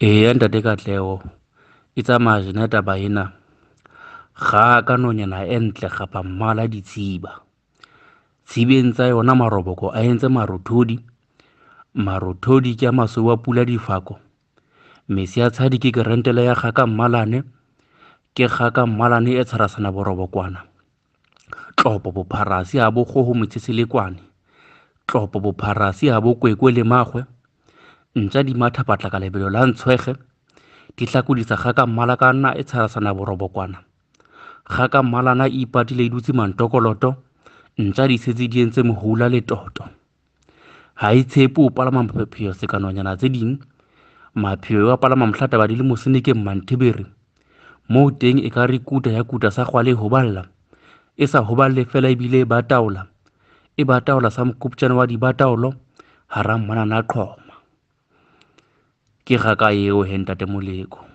Eya ntate Katleho, e tsamaya jena taba ena. Kgaka nonyana e ntle kgapha mmala ditshiba. Tshibeng tsa yona maroboko a entse marothodi. Marothodi ke a masweu a pula difako. Mesi ya tshadi ke kerentele ya kgaka mmalane. Ke kgaka mmalane e tsharasana borobokwana. Tlopo bopharasi ha bo kgoho motshetshelekwane. Tlopo bopharasi ha bo kwekwe le magwe. Ntja di matha patla ka lebelo la ntshwege. Di hlakodisa kgaka mmala ka nna e tsharasana borobokwana. Kgaka mmalana e ipatile e dutse mantokoloto. Ntja di setse di entse mohula letoto. Ha e tshepe o palama mapheo sekanonyana tse ding. Mapheo a palama mohla taba di le mosenekeng Manthebere. Moo teng e ka re kuta ya kuta sa kgwale ho balla. E sa hoballe fela ebile e ba taola. E ba taola sa mokoptjana wa dibataolo hara mmanana qhoma. Ke kgaka eo he ntate Moleko.